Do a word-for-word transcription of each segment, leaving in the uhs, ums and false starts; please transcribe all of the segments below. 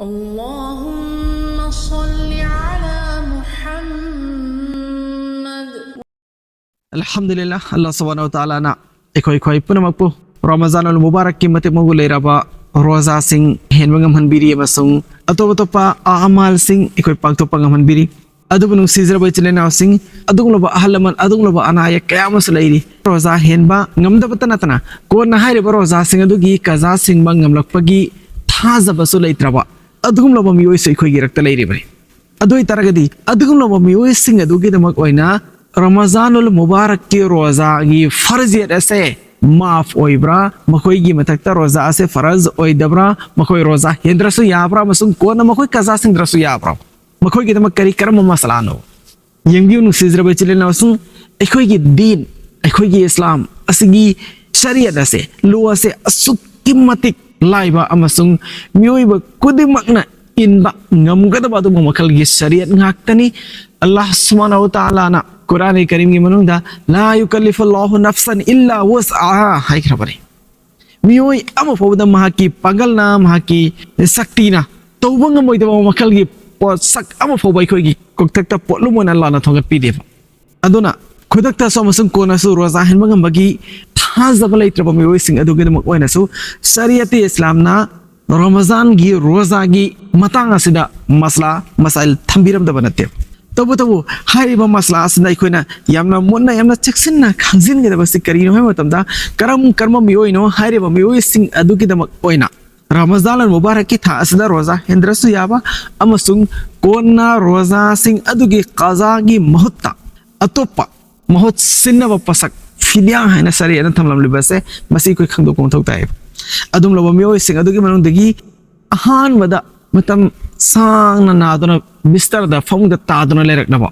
اللهم صل على محمد. ꯑꯜꯍꯝꯗꯨꯂꯤꯜꯂꯥꯍ, ꯑꯜꯂꯥꯍ ꯁꯨꯕꯍꯥꯅꯍꯨ ꯋ ꯇꯥꯂꯥꯅ ꯑꯩꯈꯣꯏ ꯑꯩꯈꯣꯏ ꯄꯨꯝꯅꯃꯛꯄꯨ ꯔꯃꯖꯥꯅꯨꯜ ꯃꯨꯕꯥꯔꯛꯀꯤ ꯃꯇꯤꯛ ꯃꯒꯨꯟ ꯂꯩꯔꯕ ꯔꯣꯖꯥꯁꯤꯡ ꯍꯦꯟꯕ ꯉꯝꯍꯟꯕꯤꯔꯤ ꯑꯃꯁꯨꯡ ꯑꯇꯣꯞ ꯑꯇꯣꯞꯄ ꯑꯃꯥꯜꯁꯤꯡ ꯑꯩꯈꯣꯏ ꯄꯥꯡꯊꯣꯛꯄ ꯉꯝꯍꯟꯕꯤꯔꯤ꯫ ꯑꯗꯨꯕꯨ ꯅꯨꯡꯁꯤꯖꯔꯕ ꯏꯆꯤꯜ ꯏꯅꯥꯎꯁꯤꯡ, ꯑꯗꯨꯒꯨꯝꯂꯕ ꯑꯍꯜ ꯂꯃꯟ, ꯑꯗꯨꯒꯨꯝꯂꯕ ꯑꯅꯥ ꯑꯌꯦꯛ ꯀꯌꯥ ꯑꯃꯁꯨ ꯂꯩꯔꯤ꯫ ꯔꯣꯖꯥ ꯍꯦꯟꯕ ꯉꯝꯗꯕꯇ ꯅꯠꯇꯅ ꯀꯣꯟꯅ ꯍꯥꯏꯔꯤꯕ ꯔꯣꯖꯥꯁꯤꯡ ꯑꯗꯨꯒꯤ ꯀꯖꯥ ꯁꯤꯡꯕ ꯉꯝꯂꯛꯄꯒꯤ ꯊꯥꯖꯕꯁꯨ ꯂꯩꯇ꯭ꯔꯕ ꯑꯗꯨꯒꯨꯝꯂꯕ ꯃꯤꯑꯣꯏꯁꯨ ꯑꯩꯈꯣꯏꯒꯤ ꯏꯔꯛꯇ ꯂꯩꯔꯤꯕꯅꯤ꯫ ꯑꯗꯨ ꯑꯣꯏꯇꯥꯔꯒꯗꯤ ꯑꯗꯨꯒꯨꯝꯂꯕ ꯃꯤꯑꯣꯏꯁꯤꯡ ꯑꯗꯨꯒꯤꯗꯃꯛ ꯑꯣꯏꯅ ꯔꯃꯖꯥꯅꯨꯜ ꯃꯨꯕꯥꯔꯛꯀꯤ ꯔꯣꯖꯥꯒꯤ ꯐꯔꯖꯤꯌꯠ ꯑꯁꯦ ꯃꯥꯐ ꯑꯣꯏꯕ꯭ꯔꯥ? ꯃꯈꯣꯏꯒꯤ ꯃꯊꯛꯇ ꯔꯣꯖꯥ ꯑꯁꯦ ꯐꯔꯖ ꯑꯣꯏꯗꯕ꯭ꯔꯥ? ꯃꯈꯣꯏ ꯔꯣꯖꯥ ꯍꯦꯟꯗ꯭ꯔꯁꯨ ꯌꯥꯕ꯭ꯔꯥ? ꯑꯃꯁꯨꯡ ꯀꯣꯟꯅ ꯃꯈꯣꯏ ꯀꯖꯥ ꯁꯤꯡꯗ꯭ꯔꯁꯨ ꯌꯥꯕ꯭ꯔꯥ? ꯃꯈꯣꯏꯒꯤꯗꯃꯛ ꯀꯔꯤ, ꯀꯔꯝꯕ ꯃꯁꯂꯥꯅꯣ? ꯌꯦꯡꯕꯤꯌꯨ, ꯅꯨꯡꯁꯤꯖꯔꯕ ꯏꯆꯤꯜ ꯏꯅꯥꯎꯁꯤꯡ, ꯑꯩꯈꯣꯏꯒꯤ ꯗꯤꯟ, ꯑꯩꯈꯣꯏꯒꯤ ꯏꯁꯂꯥꯝ ꯑꯁꯤꯒꯤ ꯁꯔꯤꯌꯠ ꯑꯁꯦ, ꯂꯣ ꯑꯁꯦ ꯑꯁꯨꯛꯀꯤ ꯃꯇꯤꯛ ꯂꯥꯏꯕ ꯑꯃꯁꯨꯡ ꯃꯤꯑꯣꯏꯕ ꯈꯨꯗꯤꯡꯃꯛꯅ ꯏꯟꯕ ꯉꯝꯒꯗꯕ ꯑꯗꯨꯒꯨꯝꯕ ꯃꯈꯜꯒꯤ ꯁꯔꯤꯌꯠ ꯉꯥꯛꯇꯅꯤ꯫ ꯑꯜꯂꯥꯍ ꯁꯨꯕꯍꯥꯅꯍꯨ ꯋ ꯇꯥꯂꯥꯅ ꯀꯨꯔꯥꯟ ꯀꯔꯤꯝꯒꯤ ꯃꯅꯨꯡꯗ "ꯂꯥ ꯌꯨꯀꯜꯂꯤꯐꯨꯜꯂꯥꯍꯨ ꯅꯐꯁꯟ ꯏꯜꯂꯥ ꯋꯨꯁꯑꯍꯥ" ꯍꯥꯏꯈ꯭ꯔꯕꯅꯤ꯫ ꯃꯤꯑꯣꯏ ꯑꯃ ꯐꯥꯎꯕꯗ ꯃꯍꯥꯛꯀꯤ ꯄꯥꯡꯒꯜꯅ, ꯃꯍꯥꯛꯀꯤ ꯁꯛꯇꯤꯅ ꯇꯧꯕ ꯉꯝꯃꯣꯏꯗꯕ ꯃꯈꯜꯒꯤ ꯄꯣꯠꯁꯛ ꯑꯃ ꯐꯥꯎꯕ ꯑꯩꯈꯣꯏꯒꯤ ꯀꯣꯛꯊꯛꯇ ꯄꯣꯠꯂꯨꯝ ꯑꯣꯏꯅ ꯑꯜꯂꯥꯍꯅ ꯊꯣꯡꯒꯠꯄꯤꯗꯦꯕ꯫ ꯑꯗꯨꯅ ꯈꯨꯗꯛꯇꯁꯨ ꯑꯃꯁꯨꯡ ꯀꯣꯟꯅꯁꯨ ꯔꯣꯖꯥ ꯍꯦꯟꯕ ꯉꯝꯕꯒꯤ ꯊꯥꯖꯕ ꯂꯩꯇ꯭ꯔꯕ ꯃꯤꯑꯣꯏꯁꯤꯡ ꯑꯗꯨꯒꯤꯗꯃꯛ ꯑꯣꯏꯅꯁꯨ ꯁꯔꯤꯌꯠꯇꯤ ꯏꯁꯂꯥꯝꯅ ꯔꯃꯖꯥꯟꯒꯤ ꯔꯣꯖꯥꯒꯤ ꯃꯇꯥꯡ ꯑꯁꯤꯗ ꯃꯁꯂꯥ ꯃꯁꯥꯏꯜ ꯊꯝꯕꯤꯔꯝꯗꯕ ꯅꯠꯇꯦ꯫ ꯇꯧꯕꯇꯕꯨ ꯍꯥꯏꯔꯤꯕ ꯃꯁꯂꯥ ꯑꯁꯤꯗ ꯑꯩꯈꯣꯏꯅ ꯌꯥꯝꯅ ꯃꯨꯟꯅ, ꯌꯥꯝꯅ ꯆꯦꯛꯁꯤꯟꯅ ꯈꯪꯖꯤꯟꯒꯗꯕꯁꯤ ꯀꯔꯤꯅꯣ ꯍꯥꯏꯕ ꯃꯇꯝꯗ, ꯀꯔꯝ ꯀꯔꯝꯕ ꯃꯤꯑꯣꯏꯅꯣ? ꯍꯥꯏꯔꯤꯕ ꯃꯤꯑꯣꯏꯁꯤꯡ ꯑꯗꯨꯒꯤꯗꯃꯛ ꯑꯣꯏꯅ ꯔꯃꯖꯥꯟ ꯑꯜ ꯃꯨꯕꯥꯔꯛꯀꯤ ꯊꯥ ꯑꯁꯤꯗ ꯔꯣꯖꯥ ꯍꯦꯟꯗ꯭ꯔꯁꯨ ꯌꯥꯕ ꯑꯃꯁꯨꯡ ꯀꯣꯟꯅ ꯔꯣꯖꯥꯁꯤꯡ ꯑꯗꯨꯒꯤ ꯀꯖꯥꯒꯤ ꯃꯍꯨꯠꯇ ꯑꯇꯣꯞꯄ ꯃꯍꯨꯠ ꯁꯤꯟꯅꯕ ꯄꯣꯠꯁꯛ, ꯐꯤꯗ꯭ꯌꯥ ꯍꯥꯏꯅ ꯁꯔꯤꯌꯠꯅ ꯊꯝꯂꯝꯂꯤꯕ ꯑꯁꯦ, ꯃꯁꯤ ꯑꯩꯈꯣꯏ ꯈꯪꯗꯣꯛꯄ ꯃꯊꯧ ꯇꯥꯏ꯫ ꯑꯗꯨꯝꯂꯕ ꯃꯤꯑꯣꯏꯁꯤꯡ ꯑꯗꯨꯒꯤ ꯃꯅꯨꯡꯗꯒꯤ ꯑꯍꯥꯟꯕꯗ ꯃꯇꯝ ꯁꯥꯡꯅ ꯅꯥꯗꯨꯅ ꯕꯤꯁꯇꯔꯗ, ꯐꯃꯨꯡꯗ ꯇꯥꯗꯨꯅ ꯂꯩꯔꯛꯂꯕ,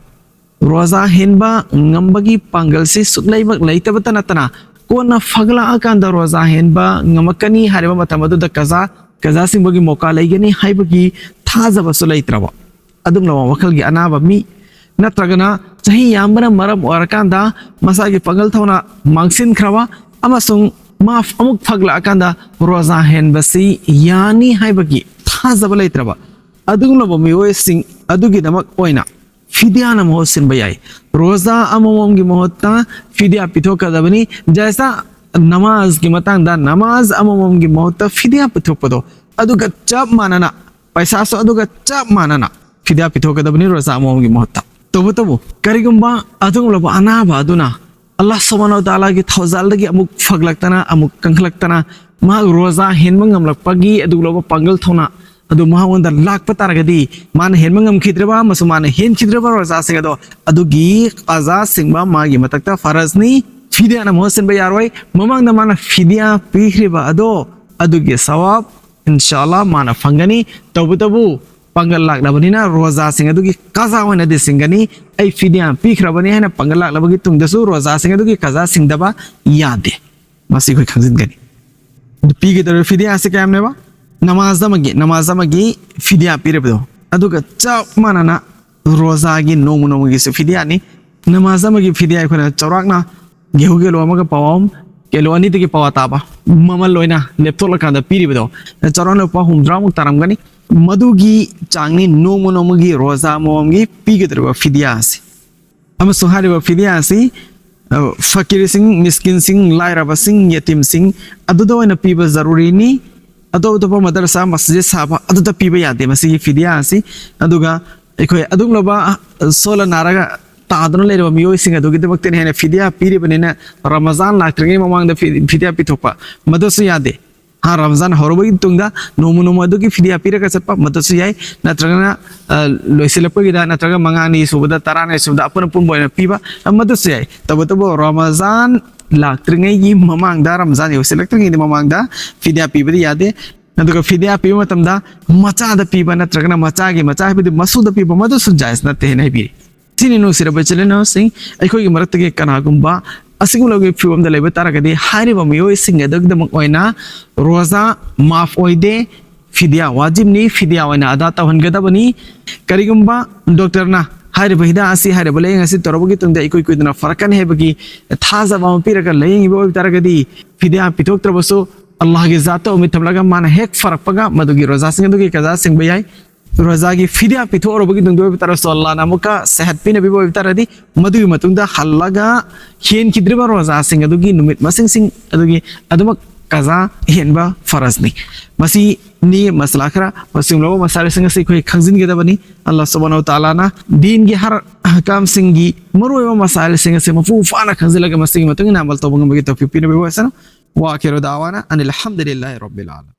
ꯔꯣꯖꯥ ꯍꯦꯟꯕ ꯉꯝꯕꯒꯤ ꯄꯥꯡꯒꯜꯁꯤ ꯁꯨꯛꯂꯩꯃꯛ ꯂꯩꯇꯕꯇ ꯅꯠꯇꯅ ꯀꯣꯟꯅ ꯐꯒꯠꯂꯛꯑꯀꯥꯟꯗ ꯔꯣꯖꯥ ꯍꯦꯟꯕ ꯉꯝꯃꯛꯀꯅꯤ ꯍꯥꯏꯔꯤꯕ ꯃꯇꯝ ꯑꯗꯨꯗ ꯀꯖꯥ, ꯀꯖꯥ ꯁꯤꯡꯕꯒꯤ ꯃꯣꯀꯥ ꯂꯩꯒꯅꯤ ꯍꯥꯏꯕꯒꯤ ꯊꯥꯖꯕꯁꯨ ꯂꯩꯇ꯭ꯔꯕ ꯑꯗꯨꯒꯨꯝꯂꯕ ꯋꯥꯈꯜꯒꯤ ꯑꯅꯥꯕ ꯃꯤ, ꯅꯠꯇ꯭ꯔꯒꯅ ꯆꯍꯤ ꯌꯥꯝꯕꯅ ꯃꯔꯝ ꯑꯣꯏꯔꯀꯥꯟꯗ ꯃꯁꯥꯒꯤ ꯄꯥꯡꯒꯜ ꯊꯧꯅꯥ ꯃꯥꯡꯁꯤꯟꯈ꯭ꯔꯕ ꯑꯃꯁꯨꯡ ꯃꯥꯐ ꯑꯃꯨꯛ ꯐꯒꯠꯂꯛꯑꯀꯥꯟꯗ ꯔꯣꯖꯥ ꯍꯦꯟꯕꯁꯤ ꯌꯥꯅꯤ ꯍꯥꯏꯕꯒꯤ ꯊꯥꯖꯕ ꯂꯩꯇ꯭ꯔꯕ ꯑꯗꯨꯒꯨꯝꯂꯕ ꯃꯤꯑꯣꯏꯁꯤꯡ ꯑꯗꯨꯒꯤꯗꯃꯛ ꯑꯣꯏꯅ ꯐꯤꯗꯤꯌꯥꯅ ꯃꯍꯨꯠ ꯁꯤꯟꯕ ꯌꯥꯏ꯫ ꯔꯣꯖꯥ ꯑꯃꯃꯝꯒꯤ ꯃꯍꯨꯠꯇ ꯐꯤꯗꯤꯌꯥ ꯄꯤꯊꯣꯛꯀꯗꯕꯅꯤ꯫ ꯖꯥꯏꯁꯥ ꯅꯃꯥꯖꯒꯤ ꯃꯇꯥꯡꯗ ꯅꯃꯥꯖ ꯑꯃꯃꯝꯒꯤ ꯃꯍꯨꯠꯇ ꯐꯤꯗꯤꯌꯥ ꯄꯤꯊꯣꯛꯄꯗꯣ ꯑꯗꯨꯒ ꯆꯞ ꯃꯥꯟꯅꯅ, ꯄꯩꯁꯥꯁꯨ ꯑꯗꯨꯒ ꯆꯞ ꯃꯥꯟꯅꯅ ꯐꯤꯗꯤꯌꯥ ꯄꯤꯊꯣꯛꯀꯗꯕꯅꯤ ꯔꯣꯖꯥ ꯑꯃꯃꯝꯒꯤ ꯃꯍꯨꯠꯇ꯫ ꯇꯧꯕꯇꯕꯨ ꯀꯔꯤꯒꯨꯝꯕ ꯑꯗꯨꯒꯨꯝꯂꯕ ꯑꯅꯥꯕ ꯑꯗꯨꯅ ꯑꯜꯂꯥꯍ ꯁꯨꯕꯍꯥꯅꯍꯨ ꯋ ꯇꯥꯂꯥꯒꯤ ꯊꯧꯖꯥꯜꯗꯒꯤ ꯑꯃꯨꯛ ꯐꯒꯠꯂꯛꯇꯅ, ꯑꯃꯨꯛ ꯀꯟꯈꯠꯂꯛꯇꯅ, ꯃꯍꯥꯛ ꯔꯣꯖꯥ ꯍꯦꯟꯕ ꯉꯝꯂꯛꯄꯒꯤ ꯑꯗꯨꯒꯨꯝꯂꯕ ꯄꯥꯡꯒꯜ ꯊꯧꯅꯥ ꯑꯗꯨ ꯃꯉꯣꯟꯗ ꯂꯥꯛꯄ ꯇꯥꯔꯒꯗꯤ, ꯃꯥꯅ ꯍꯦꯟꯕ ꯉꯝꯈꯤꯗ꯭ꯔꯕ ꯑꯃꯁꯨꯡ ꯃꯥꯅ ꯍꯦꯟꯈꯤꯗ꯭ꯔꯕ ꯔꯣꯖꯥꯁꯤꯡ ꯑꯗꯣ, ꯑꯗꯨꯒꯤ ꯀꯖꯥ ꯁꯤꯡꯕ ꯃꯥꯒꯤ ꯃꯊꯛꯇ ꯐꯔꯖꯅꯤ꯫ ꯐꯤꯗꯤꯌꯥꯅ ꯃꯍꯨꯠ ꯁꯤꯟꯕ ꯌꯥꯔꯣꯏ꯫ ꯃꯃꯥꯡꯗ ꯃꯥꯅ ꯐꯤꯗꯤꯌꯥ ꯄꯤꯈ꯭ꯔꯤꯕ ꯑꯗꯣ, ꯑꯗꯨꯒꯤ ꯁꯋꯥꯕ ꯏꯟꯁꯥ ꯑꯜꯂꯥꯍ ꯃꯥꯅ ꯐꯪꯒꯅꯤ꯫ ꯇꯧꯕꯇꯕꯨ ꯄꯥꯡꯒꯜ ꯂꯥꯛꯂꯕꯅꯤꯅ ꯔꯣꯖꯥꯁꯤꯡ ꯑꯗꯨꯒꯤ ꯀꯖꯥ ꯑꯣꯏꯅꯗꯤ ꯁꯤꯡꯒꯅꯤ꯫ ꯑꯩ ꯐꯤꯗꯤꯌꯥ ꯄꯤꯈ꯭ꯔꯕꯅꯤ ꯍꯥꯏꯅ ꯄꯥꯡꯒꯜ ꯂꯥꯛꯂꯕꯒꯤ ꯇꯨꯡꯗꯁꯨ ꯔꯣꯖꯥꯁꯤꯡ ꯑꯗꯨꯒꯤ ꯀꯖꯥ ꯁꯤꯡꯗꯕ ꯌꯥꯗꯦ꯫ ꯃꯁꯤ ꯑꯩꯈꯣꯏ ꯈꯪꯖꯤꯟꯒꯅꯤ꯫ ꯑꯗꯨ ꯄꯤꯒꯗꯧꯔꯤꯕ ꯐꯤꯗꯤꯌꯥ ꯑꯁꯤ ꯀꯌꯥꯝꯅꯦꯕ? ꯅꯃꯥꯖ ꯑꯃꯒꯤ, ꯅꯃꯥꯖ ꯑꯃꯒꯤ ꯐꯤꯗꯤꯌꯥ ꯄꯤꯔꯤꯕꯗꯣ, ꯑꯗꯨꯒ ꯆꯞ ꯃꯥꯟꯅꯅ ꯔꯣꯖꯥꯒꯤ ꯅꯣꯡꯃ ꯅꯣꯡꯃꯒꯤꯁꯨ ꯐꯤꯗꯤꯌꯥꯅꯤ꯫ ꯅꯃꯥꯖ ꯑꯃꯒꯤ ꯐꯤꯗꯤꯌꯥ ꯑꯩꯈꯣꯏꯅ ꯆꯥꯎꯔꯥꯛꯅ ꯒꯦꯍꯨ ꯀꯤꯂꯣ ꯑꯃꯒ ꯄꯋꯥ ꯑꯃ, ꯀꯤꯂꯣ ꯑꯅꯤꯗꯒꯤ ꯄꯋꯥ ꯇꯥꯕ ꯃꯃꯜ ꯑꯣꯏꯅ ꯂꯦꯞꯊꯣꯛꯂꯀꯥꯟꯗ ꯄꯤꯔꯤꯕꯗꯣ ꯆꯥꯎꯔꯥꯛꯅ ꯂꯨꯄꯥ ꯍꯨꯝꯐꯨꯇꯔꯥꯃꯨꯛ ꯇꯥꯔꯝꯒꯅꯤ꯫ ꯃꯗꯨꯒꯤ ꯆꯥꯡꯅꯤ ꯅꯣꯡꯃ ꯅꯣꯡꯃꯒꯤ ꯔꯣꯖꯥ ꯑꯃꯃꯝꯒꯤ ꯄꯤꯒꯗꯧꯔꯤꯕ ꯐꯤꯗꯤꯌꯥ ꯑꯁꯤ꯫ ꯑꯃꯁꯨꯡ ꯍꯥꯏꯔꯤꯕ ꯐꯤꯗꯤꯌꯥ ꯑꯁꯤ, ꯑ, ꯐꯀꯤꯔꯁꯤꯡ, ꯃꯤꯁꯀꯤꯟꯁꯤꯡ, ꯂꯥꯏꯔꯕꯁꯤꯡ, ꯌꯦꯇꯤꯝꯁꯤꯡ ꯑꯗꯨꯗ ꯑꯣꯏꯅ ꯄꯤꯕ ꯖꯔꯨꯔꯤꯅꯤ꯫ ꯑꯇꯣꯞ ꯑꯇꯣꯞꯄ ꯃꯗꯔꯁꯥ, ꯃꯁꯖꯤꯗ ꯁꯥꯕ ꯑꯗꯨꯗ ꯄꯤꯕ ꯌꯥꯗꯦ ꯃꯁꯤꯒꯤ ꯐꯤꯗꯤꯌꯥ ꯑꯁꯤ꯫ ꯑꯗꯨꯒ ꯑꯩꯈꯣꯏ ꯑꯗꯨꯒꯨꯝꯂꯕ, ꯑ, ꯁꯣꯜꯂ ꯅꯥꯔꯒ ꯇꯥꯗꯨꯅ ꯂꯩꯔꯕ ꯃꯤꯑꯣꯏꯁꯤꯡ ꯑꯗꯨꯒꯤꯗꯃꯛꯇꯅꯤ ꯍꯥꯏꯅ ꯐꯤꯗꯤꯌꯥ ꯄꯤꯔꯤꯕꯅꯤꯅ, ꯔꯃꯖꯥꯟ ꯂꯥꯛꯇ꯭ꯔꯤꯉꯩ ꯃꯃꯥꯡꯗ ꯐꯤ-, ꯐꯤꯗꯤꯌꯥ ꯄꯤꯊꯣꯛꯄ ꯃꯗꯨꯁꯨ ꯌꯥꯗꯦ꯫ ꯍꯥ, ꯔꯃꯖꯥꯟ ꯍꯧꯔꯕꯒꯤ ꯇꯨꯡꯗ ꯅꯣꯡꯃ ꯅꯣꯡꯃ ꯑꯗꯨꯒꯤ ꯐꯤꯗꯤꯌꯥ ꯄꯤꯔꯒ ꯆꯠꯄ ꯃꯗꯨꯁꯨ ꯌꯥꯏ, ꯅꯠꯇ꯭ꯔꯒꯅ, ꯑ, ꯂꯣꯏꯁꯤꯜꯂꯛꯄꯒꯤꯗ ꯅꯠꯇ꯭ꯔꯒ ꯃꯉꯥꯅꯤ ꯁꯨꯕꯗ, ꯇꯔꯥꯅꯤ ꯁꯨꯕꯗ ꯑꯄꯨꯟ ꯑꯄꯨꯟꯕ ꯑꯣꯏꯅ ꯄꯤꯕ, ꯑ, ꯃꯗꯨꯁꯨ ꯌꯥꯏ꯫ ꯇꯧꯕꯇꯕꯨ ꯔꯃꯖꯥꯟ ꯂꯥꯛꯇ꯭ꯔꯤꯉꯩꯒꯤ ꯃꯃꯥꯡꯗ, ꯔꯃꯖꯥꯟ ꯌꯧꯁꯤꯜꯂꯛꯇ꯭ꯔꯤꯉꯩꯒꯤ ꯃꯃꯥꯡꯗ ꯐꯤꯗꯤꯌꯥ ꯄꯤꯕꯗꯤ ꯌꯥꯗꯦ꯫ ꯑꯗꯨꯒ ꯐꯤꯗꯤꯌꯥ ꯄꯤꯕ ꯃꯇꯝꯗ ꯃꯆꯥꯗ ꯄꯤꯕ ꯅꯠꯇ꯭ꯔꯒꯅ ꯃꯆꯥꯒꯤ ꯃꯆꯥ ꯍꯥꯏꯕꯗꯤ ꯃꯁꯨꯗ ꯄꯤꯕ ꯃꯗꯨꯁꯨ ꯖꯥꯏꯖ ꯅꯠꯇꯦ ꯍꯥꯏꯅ ꯍꯥꯏꯕꯤꯔꯤ꯫ ꯁꯤꯅꯤ ꯅꯨꯡꯁꯤꯔꯕ ꯏꯆꯤꯜ ꯏꯅꯥꯎꯁꯤꯡ, ꯑꯩꯈꯣꯏꯒꯤ ꯃꯔꯛꯇꯒꯤ ꯀꯅꯥꯒꯨꯝꯕ ꯑꯁꯤꯒꯨꯝꯂꯕ ꯐꯤꯕꯝꯗ ꯂꯩꯕ ꯇꯥꯔꯒꯗꯤ ꯍꯥꯏꯔꯤꯕ ꯃꯤꯑꯣꯏꯁꯤꯡ ꯑꯗꯨꯒꯤꯗꯃꯛ ꯑꯣꯏꯅ ꯔꯣꯖꯥ ꯃꯥꯐ ꯑꯣꯏꯗꯦ, ꯐꯤꯗꯤꯌꯥ ꯋꯥꯖꯤꯕꯅꯤ, ꯐꯤꯗꯤꯌꯥ ꯑꯣꯏꯅ ꯑꯗꯥ ꯇꯧꯍꯟꯒꯗꯕꯅꯤ꯫ ꯀꯔꯤꯒꯨꯝꯕ ꯗꯣꯛꯇꯔꯅ ꯍꯥꯏꯔꯤꯕ ꯍꯤꯗꯥꯛ ꯑꯁꯤ, ꯍꯥꯏꯔꯤꯕ ꯂꯥꯏꯌꯦꯡ ꯑꯁꯤ ꯇꯧꯔꯕꯒꯤ ꯇꯨꯡꯗ ꯏꯀꯨꯏ ꯀꯨꯏꯗꯅ ꯐꯔꯛꯀꯅꯤ ꯍꯥꯏꯕꯒꯤ ꯊꯥꯖꯕ ꯑꯃ ꯄꯤꯔꯒ ꯂꯥꯏꯌꯦꯡꯉꯤꯕ ꯑꯣꯏꯕ ꯇꯥꯔꯒꯗꯤ ꯐꯤꯗꯤꯌꯥ ꯄꯤꯊꯣꯛꯇ꯭ꯔꯕꯁꯨ ꯑꯜꯂꯥꯍꯒꯤ ꯖꯥꯠꯇ ꯎꯃꯤꯠ ꯊꯝꯂꯒ ꯃꯥꯅ ꯍꯦꯛ ꯐꯔꯛꯄꯒ ꯃꯗꯨꯒꯤ ꯔꯣꯖꯥꯁꯤꯡ ꯑꯗꯨꯒꯤ ꯀꯖꯥ ꯁꯤꯡꯕ ꯌꯥꯏ꯫ ꯔꯣꯖꯥꯒꯤ ꯐꯤꯗꯤꯌꯥ ꯄꯤꯊꯣꯛꯎꯔꯕꯒꯤ ꯇꯨꯡꯗ ꯑꯣꯏꯕ ꯇꯥꯔꯁꯨ, ꯑꯜꯂꯥꯍꯅ ꯑꯃꯨꯛꯀ ꯁꯦꯍꯠ ꯄꯤꯅꯕꯤꯕ ꯑꯣꯏꯕ ꯇꯥꯔꯗꯤ, ꯃꯗꯨꯒꯤ ꯃꯇꯨꯡꯗ ꯍꯜꯂꯒ ꯍꯦꯟꯈꯤꯗ꯭ꯔꯤꯕ ꯔꯣꯖꯥꯁꯤꯡ ꯑꯗꯨꯒꯤ ꯅꯨꯃꯤꯠ ꯃꯁꯤꯡꯁꯤꯡ ꯑꯗꯨꯒꯤ ꯑꯗꯨꯃꯛ ꯀꯖꯥ ꯍꯦꯟꯕ ꯐꯔꯖꯅꯤ꯫ ꯃꯁꯤꯅꯤ ꯃꯁꯂꯥ ꯈꯔ꯫ ꯃꯁꯤꯒꯨꯝꯂꯕ ꯃꯁꯥꯏꯜꯁꯤꯡ ꯑꯁꯤ ꯑꯩꯈꯣꯏ ꯈꯪꯖꯤꯟꯒꯗꯕꯅꯤ꯫ ꯑꯜꯂꯥꯍ ꯁꯨꯕꯍꯥꯅꯍꯨ ꯋ ꯇꯥꯂꯥꯅ ꯗꯤꯟꯒꯤ ꯍꯔ ꯑꯍꯀꯥꯝꯁꯤꯡꯒꯤ ꯃꯔꯨꯑꯣꯏꯕ ꯃꯁꯥꯏꯜꯁꯤꯡ ꯑꯁꯤ ꯃꯄꯨꯡ ꯐꯥꯅ ꯈꯪꯖꯤꯜꯂꯒ ꯃꯁꯤꯒꯤ ꯃꯇꯨꯡ ꯏꯟꯅ ꯑꯃꯜ ꯇꯧꯕ ꯉꯝꯕꯒꯤ ꯇꯧꯐꯤꯛ ꯄꯤꯅꯕꯤꯕ ꯑꯣꯏꯁꯅꯨ꯫ وآخر دعوانا أن الحمد لله رب العالمين.